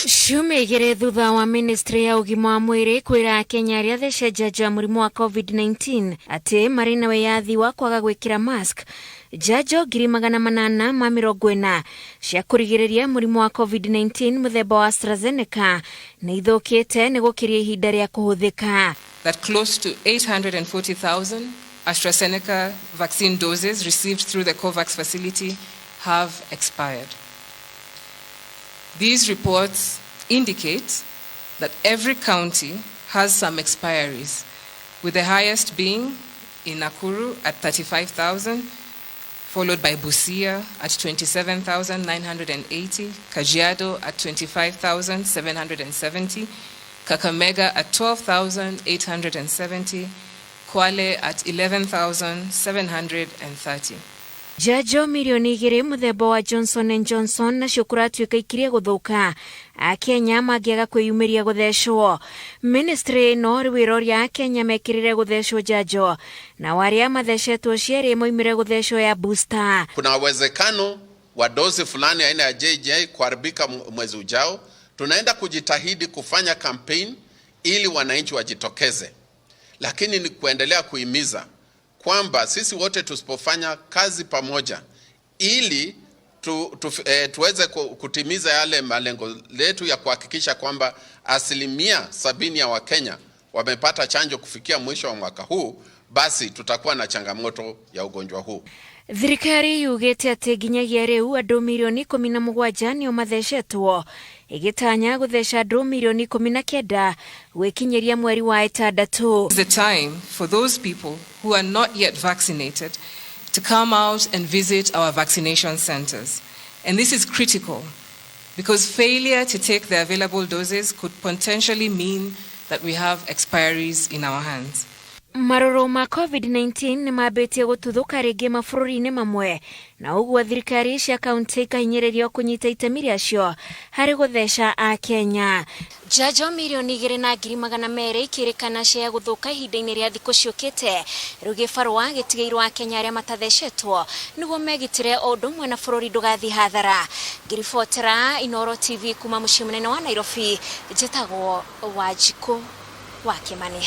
Ciumia 2 thutha wa ministry ya ũgima wa mwĩrĩ kwĩra Akenya arĩa thece njanjo ya mũrimũ wa COVID-19 atĩ marĩ na wĩyathi wa kwaga gwĩkĩra mask, njanjo 840,000 cia kũrigĩrĩria mũrimũ wa COVID-19 mũthemba wa AstraZeneca nĩ ithũkĩte nĩ gũkĩria ihinda rĩa kũhũthĩka. That close to 840,000 AstraZeneca vaccine doses received through the COVAX facility have expired. These reports indicate that every county has some expiries, with the highest being in Nakuru at 35,000, followed by Busia at 27,980, Kajiado at 25,770, Kakamega at 12,870, Kwale at 11,730. Njanjo mirioni 2 mũthemba wa Johnson and Johnson nacio kũratuĩka ikirie gũthũka Akenya mangĩaga kwĩyumĩria gũthecwo. Ministry ĩno rĩu ĩroria Akenya mekĩrĩre gũthecwo njanjo, nao arĩa mathecetwo cierĩ moimĩre gũthecwo ya booster. Kuna uwezekano wa dozi fulani aina ya JJ kuharibika mwezi ujao. Tunaenda kujitahidi kufanya campaign ili wananchi wajitokeze, lakini ni kuendelea kuhimiza kwamba sisi wote tusipofanya kazi pamoja ili tuweze kutimiza yale malengo letu ya kuhakikisha kwamba 70% ya Wakenya wamepata chanjo kufikia mwisho wa mwaka huu, basi tutakuwa na changamoto ya ugonjwa huu. Thirikari yugĩte atĩ nginyagia rĩu andũ mirioni 17 nĩo mathecetwo, ĩgĩtanya gũtheca andũ mirioni 19 gwĩkinyĩria mweri wa ĩtandatũ. The time for those people who are not yet vaccinated to come out and visit our vaccination centers. And this is critical because failure to take the available doses could potentially mean that we have expiries in our hands. Marũrũ ma COVID-19 nĩ mambĩtie gũtuthũka rĩngĩ mabũrũri-inĩ mamwe, na ũguo thirikari cia kaunti ikahinyĩrĩrio kũnyita itemi rĩacio harĩ gũtheca Akenya. Njanjo 2,200,000 ikĩrĩkana cia gũthũka ihinda-inĩ rĩa thikũ ciũkĩte. Rĩu gĩbarũa gĩtigĩirwo Akenya arĩa matathecetwo nĩguo megitĩre o ũndũ ũmwe na bũrũri ndũgathiĩ hathara. Ngĩribotera Inooro TV kuma mũciĩ mũnene wa Nairobi, njĩtagwo Wanjikũ wa Kĩmani.